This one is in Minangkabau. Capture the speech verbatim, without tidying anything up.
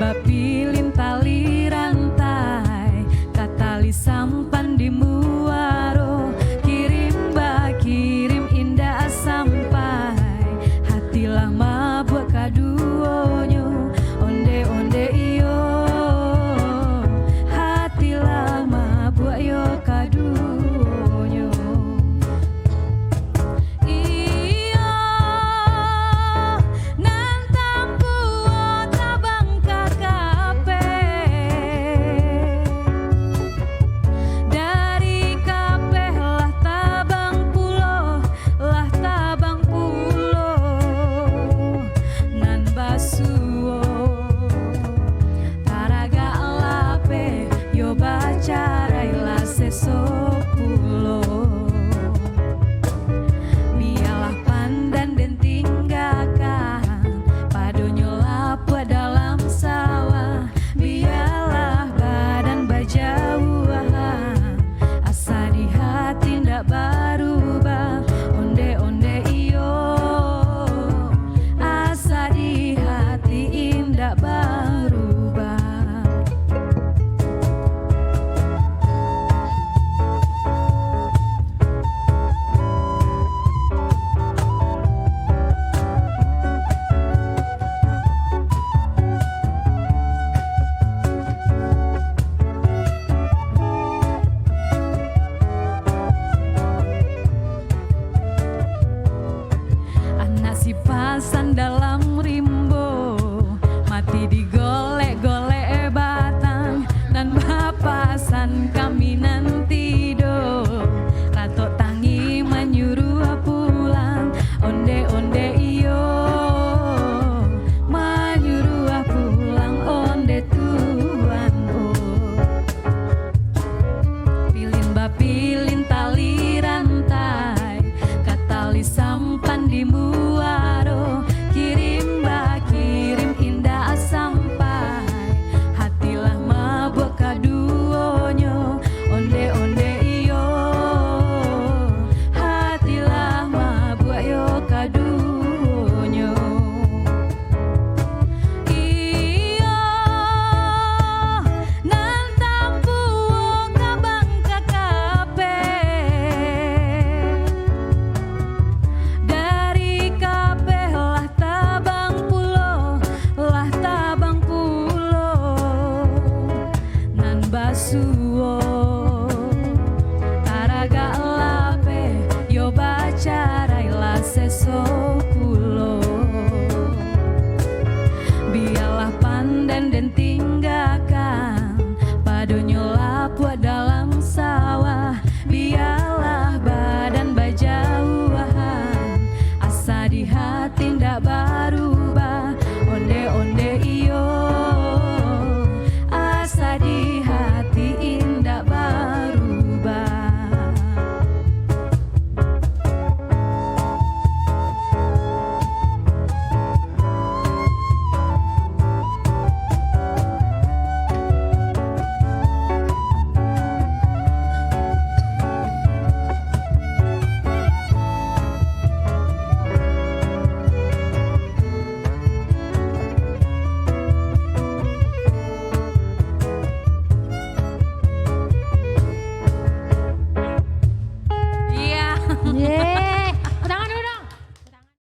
Pilin tali rantai, ka tali sampan di muaro, kirim bakirim indak sampai, hati lah mabuak kaduonyo, onde-onde iyo, hati lah mabuak yo kaduonyo. Iyo, nan tampuo tabang ka kapeh. Dari kapeh lah tabang pulo, lah tabang pulo. Nan basuo, taragak lapeh, yo bacarai lah seso pulo. Bialah pandan den tinggakan, padonyo lapuak dalam sawah. Bialah badan bajauahan, asa di hati ndak barubah. Onde-onde iyo, asa di hati indak barubah. Anak sipasan dalam rimbo, mati digolek-golek batang, nan bapasan kami nan tido, ratok tangi manyuruah pulang, onde-onde iyo, manyuruah pulang, onde tuan, oh. Pilin bapilin tali rantai, ka tali sampan di muaro, kirim bakirim indak sampai, hati lah mabuak kaduonyo, onde-onde iyo, hati lah mabuak yo kaduonyo. Iyo, nan tampuo kabang ka kapeh. Dari kapeh lah tabang pulo, lah tabang pulo. Nan basuo, taragak lapeh, yo bacarai lah seso pulo. Bialah pandan den ting-